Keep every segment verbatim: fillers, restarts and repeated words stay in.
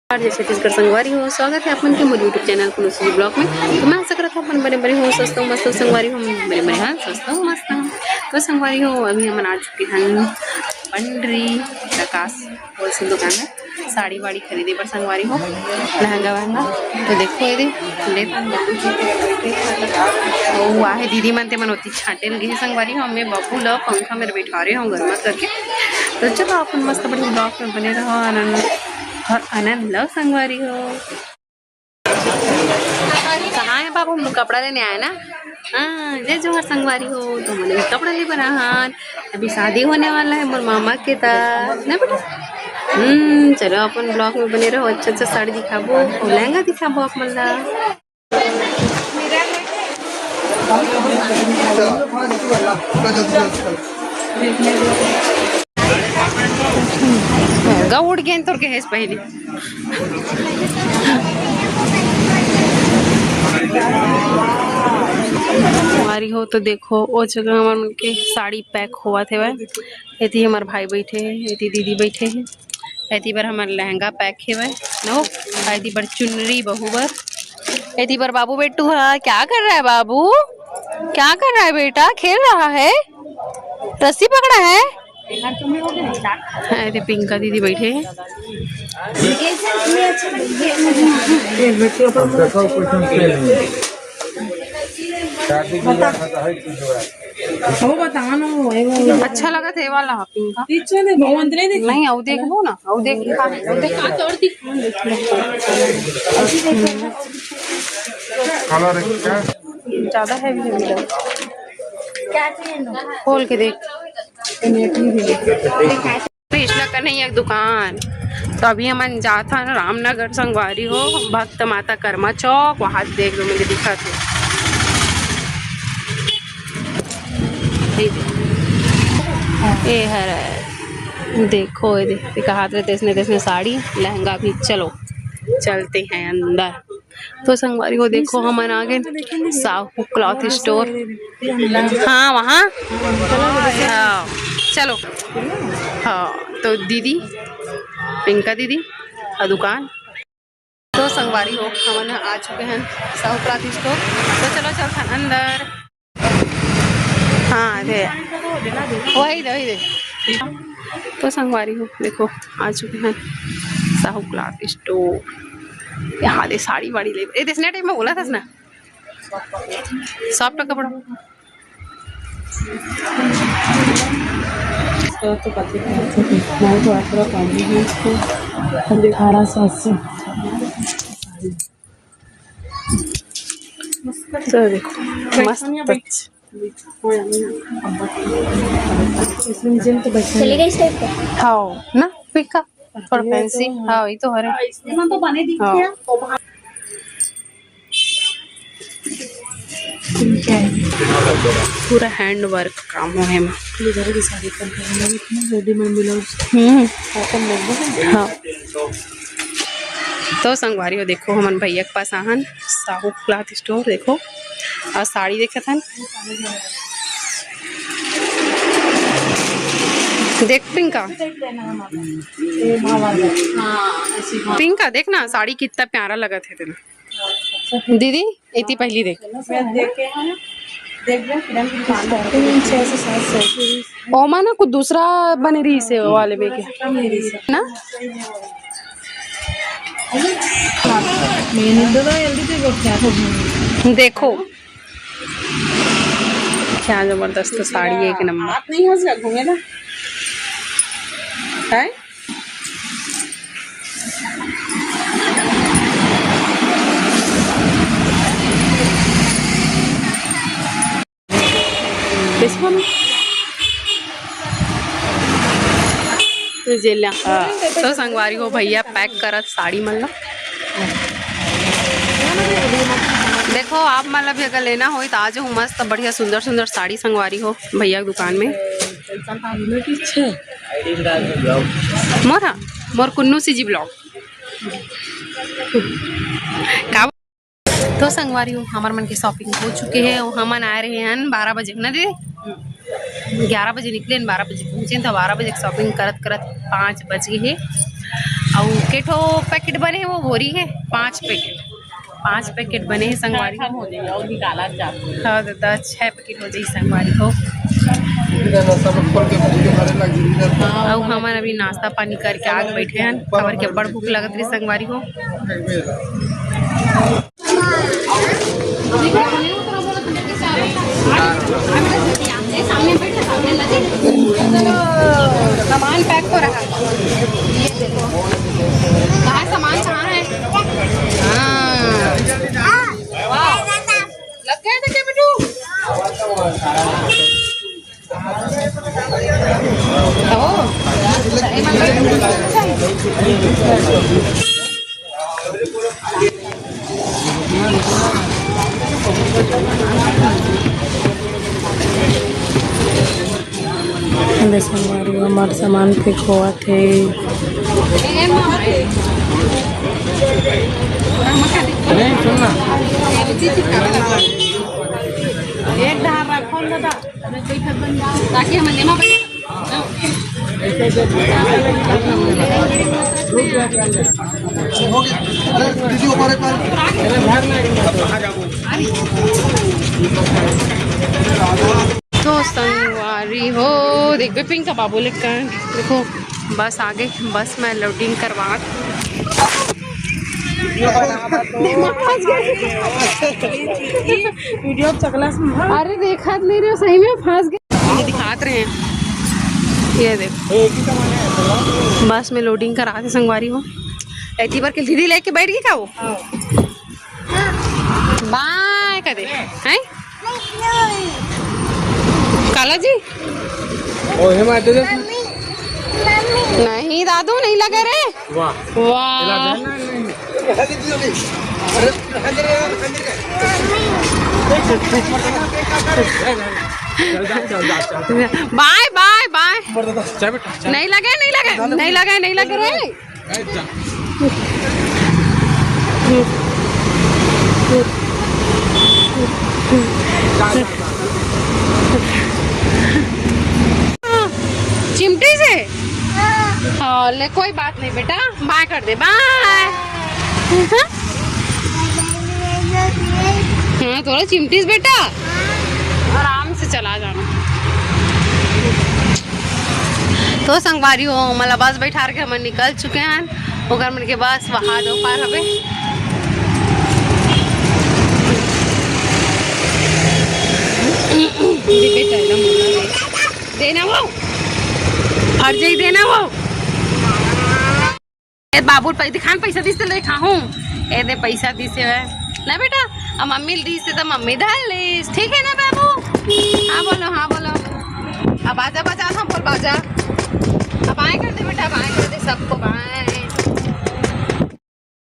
नमस्कार, जय छत्तीसगढ़ संगवारी हो, स्वागत है अपन के मोर YouTube चैनल कुन्नू सी जी ब्लॉग में। तो मैं आशा करत हूँ अपन बने बने हो, स्वस्थ हो, मस्त हो संगवारी हो, बने बने हाँ, स्वस्थ हो, मस्त हो। तो संगवारी हो, अभी हमन आ चुके हैं पंडरी प्रकाश होलसेल दुकान में साड़ी वाड़ी खरीदे बर संगवारी हो, लहंगा वहंगा। तो देखो ये दे, ले वो आहे दीदी मन, ते मन ओती छांटे लगे संगवारी हो, मैं बाबू ला पंखा में बैठा रहे हो गर्मा करके। तो चलो अपन मस्त बढ़िया ब्लॉग में बने रहो, आनंद और आनंद लो संगवारी हो। कहाँ है बाबू? हम लोग कपड़ा लेने आए ना। हाँ, जय जोहार संगवारी हो, तो हमन अभी कपड़ा ले बर आए हन। अभी शादी होने वाला है मोर मामा के, ता ना बेटा। हम्म, चलो अपन ब्लॉग में बने रहो, अच्छा अच्छा साड़ी दिखाबो, लहंगा दिखाबो आप मन ला। गा उड़ गेन तोर के हेस पहली। संगवारी हो तो देखो, ओ जगह हमर मन के साड़ी पैक होवत हेवय। एती हमर भाई बैठे हे, एती दीदी बैठे हे, एती बर हमर लहंगा पैक हेवय नो, एती बर चुनरी बहू बर, एती बर बाबू बेटू हा। क्या कर रहा है बाबू? क्या कर रहा है बेटा? खेल रहा है, रस्सी पकड़ा है। हाँ, ये पिंका दीदी बैठे हैं। देखो, कुछ नहीं। शादी विवाह में तो है कुछ हुआ। वो बता ना, वो है, वो अच्छा लगा थे वाला पिंका। पीछे देखो, वो अंदर देखो। नहीं, वो देखो ना, वो देख, हाँ, वो देख। कलर है क्या? ज्यादा हैवी हैवी लग। खोल के देख। कृष्णा कन्हैया के दुकान। तो अभी हमन जात हन रामनगर संगवारी हो, भक्त माता कर्मा चौक, वहाँ देख लो, मुझे दिखत हे। ये दे। ये हर है। देखो, ये दे, ये कहात रहे, तैसने, तैसने साड़ी, लहंगा भी। चलो, चलते हैं अंदर। तो संगवारी हो, देखो, हमन आ गए साहू क्लॉथ स्टोर। हाँ, वहाँ। हाँ, चलो। हाँ, तो दीदी, पिंका दीदी का दुकान। तो संगवारी हो, हमन आ चुके हैं साहू क्लॉथ स्टोर। तो चलो, चलथन अंदर। हाँ, दे। वही दे, वही दे। तो संगवारी हो, देखो, आ चुके हैं साहू क्लॉथ स्टोर। यहाँ दे साड़ी वाड़ी ले। ए, देसने टाइम में बोला था ना, सॉफ्ट कपड़ा। इसका तो पता नहीं, मैं तो थोड़ा कम ही है इसको। अठारह सौ अस्सी। तो देखो, मस्त। इसमें मुझे तो बच्चा चलेगा इस टाइप का। हाँ ना, पिंका और फैंसी। हाँ, ये तो हरे। इसमें तो बने दिखते हैं। पूरा हैंड वर्क काम हो है। इधर की साड़ी पहन के हम लोग इतनी रेडीमेड ब्लाउज हम्म। कॉटन लग रहा है। हाँ। तो संगवारी हो, देखो, हमन भैया के पास आहन, साहू क्लॉथ स्टोर। देखो, और साड़ी देखत हन। देख पिंका, पिंका, देख ना, साड़ी कितना प्यारा लगत है तेला। दीदी, एती पहली देख। ओमा ना कुछ दूसरा बने रहिस हे, वो वाले में के ना। देखो, क्या जबरदस्त साड़ी है, एक नंबर। आप नहीं हंस रहा, घूमे ना है। तो संगवारी हो, भैया पैक करत साड़ी मन ला। देखो, आप मन ला भी अगर लेना होई तो आ जाओ, मस्त बढ़िया सुंदर सुंदर साड़ी संगवारी हो भैया के दुकान में। मोरा, मोर कुन्नू सी जी ब्लॉग। का तो संगवारी हो, हमर मन के शॉपिंग हो चुके हे। हमन आए रहे हन बारह बजे ना दे। ग्यारह बजे निकलेन, बारह बजे पहुँचेन, त बारह बजे के shopping करत करत पाँच बज गे हे। अउ के ठो packet बने हे, वो बोरी हे, पाँच packet, पाँच packet बने हे संगवारी। हाँ दादा, छह packet हो जाही संगवारी हो। अउ हमन अभी नाश्ता पानी करके आके बैठे हन, काबर के बड़ भूख लगत रही संगवारी हो। सामान pack हो रहा है, ये देखो। कहाँ सामान कहाँ है? हाँ। वाह। लग गया था क्या बेटू? ओ। अरे संगवारी, हमार सामान फेंकवात हे। नहीं, सुन ना। एक धार रखो ना दादा, ताकि हम लेमा तो संगवारी हो, देखबे पिंका बाबू ले कर, देखो बस आगे, बस में loading करवा। दिमाग फंस गया। वीडियो चकला से। अरे देखत नहीं रहे, सही में फंस गए। ये दिखात रहे हैं, ये देख, बस में loading करा के संगवारी हो। एती बर के दीदी लेके बैठ गई का वो? बाय कदे हैं काला जी। ओहे माते दे। नहीं दादू, नहीं लगे रे। वाह। वाह। बाय बाय बाय। नहीं लगे, नहीं लगे, नहीं लगे, नहीं लगे रे। चिमटी से? हाँ, ले, कोई बात नहीं बेटा, बाय कर दे, बाय। हाँ, थोड़ा चिमटी से बेटा, आराम से चला जाना। तो संगवारी हो, हमन ला बस बैठार के हमन निकल चुके हन। ओकर मन के बस वहा दो पार हवे। देना वो, फट जाई देना वो। ए बाबू, पै-, दिखान पैसा दिस ले खाहूँ। ए दे पैसा दिस हे ना बेटा, अब मम्मी दिस हे तो मम्मी धर लीस, ठीक है ना बाबू? हाँ बोलो, हाँ बोलो। अब बाजा बजा था, बोल बाजा। अब बाय कर दे बेटा, बाय कर दे सबको, बाय।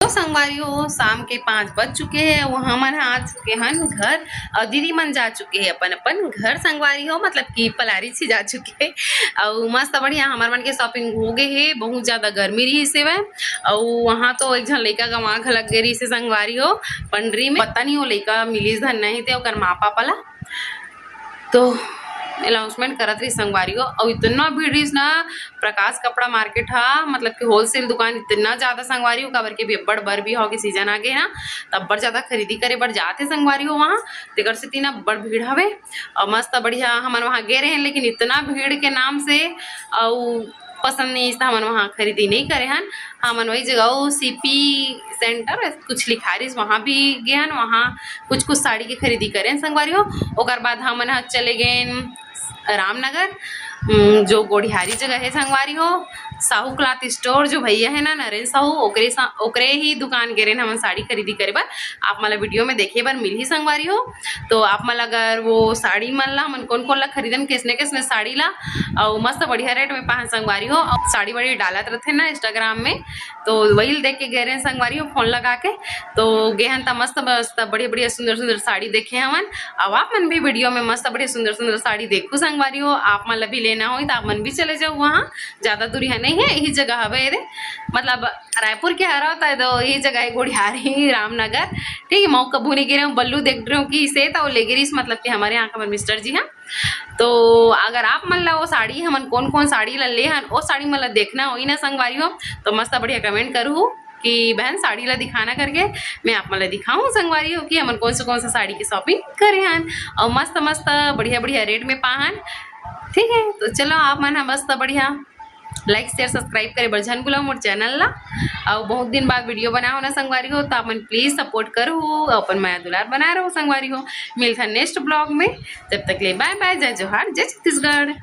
तो संगवारी हो, शाम के पाँच बज चुके हैं, वो हमन ह आ चुके हन घर, और दीदी मन जा चुके हैं अपन अपन घर संगवारी हो, मतलब कि पलारी से जा चुके हैं। और मस्त बढ़िया हमर मन के shopping हो गए है, बहुत ज्यादा गर्मी रही से वह। और वहाँ तो एक झन लइका गंवा घलक गए रही से संगवारी हो, पंडरी में, पता नहीं वो लइका मिलिस धन नहीं थे ओकर माँ पापा ला। तो announcement करत रही संगवारी हो, और इतना भीड़ रही ना, प्रकाश कपड़ा market हा, मतलब कि wholesale दुकान इतना ज्यादा संगवारी हो, काबर के भी अब्बड़ बर बिहाव के season आ गए ना, त अब्बड़ ज्यादा खरीदी करे बर जाथे संगवारी हो वहाँ, तेकर सेती ना अब्बड़ भीड़ हवे। और मस्त बढ़िया हमन वहाँ गे रहे, लेकिन इतना भीड़ के नाम से और पसंद नहीं, इसलिए हमन वहाँ खरीदी नहीं करे हन। हमन वही जगह वो सीपी सेंटर कुछ लिखा रहिस, वहाँ भी गे हन, वहाँ कुछ कुछ साड़ी के खरीदी करे हन संगवारी हो। ओकर बाद हमन ह चले गए रामनगर, उम, जो गोढ़ियारी जगह है संगवारी हो, साहू क्लॉथ स्टोर जो भैया है ना नरेंद्र साहू, ओकरे सा-, ओकरे ही दुकान गे रहेन हमन साड़ी खरीदी करे बर। आप मन ला वीडियो में देखे बर मिलही संगवारी हो। तो आप मन ला अगर वो साड़ी मन ला हमन कौन कौन ला खरीदन, किसने किसने साड़ी ला, और मस्त बढ़िया रेट में पाहन संगवारी हो। और साड़ी वाड़ी डालत रहथे ना Instagram में, तो वही देख के गे रहेन संगवारी हो फोन लगा के। तो गे हन त मस्त मस्त बढ़िया बढ़िया सुंदर सुंदर साड़ी देखे हवन। अब आप मन भी वीडियो में मस्त बढ़िया सुंदर सुंदर साड़ी देखू संगवारी हो। आप मन ला भी लेना होई त आप मन भी चले जाओ वहाँ, ज्यादा दूरिहा नहीं है, यही जगह हवे रे, मतलब रायपुर के हरा होता है तो यही जगह है गोढ़ियारी रामनगर। ठीक है, मऊ कभू नहीं गिरे हूँ, बल्लू देख रहे हो कि इसे तो ले गिरीस, मतलब कि हमारे यहाँ का मिस्टर जी हाँ। तो अगर आप मन ला वो साड़ी, हमन कौन कौन साड़ी ला ले हन, वो साड़ी मन ला देखना होही ना संगवारी हो, तो मस्त बढ़िया comment करहू कि बहन साड़ी ला दिखाना करके, मैं आप मन ला दिखाऊँ संगवारी हो कि हमन कौन से कौन से साड़ी के shopping करे हन और मस्त मस्त बढ़िया बढ़िया rate में पाहन। ठीक है, तो चलो आप मन ह मस्त बढ़िया like share subscribe करे बर झन भुलाओ मोर channel ला। और बहुत दिन बाद video बना हो ना संगवारी हो, तो आप मन please support करो, अपन मया दुलार बना रहो संगवारी हो। मिलता next vlog में, तब तक ले bye bye, जय जोहार, जय छत्तीसगढ़।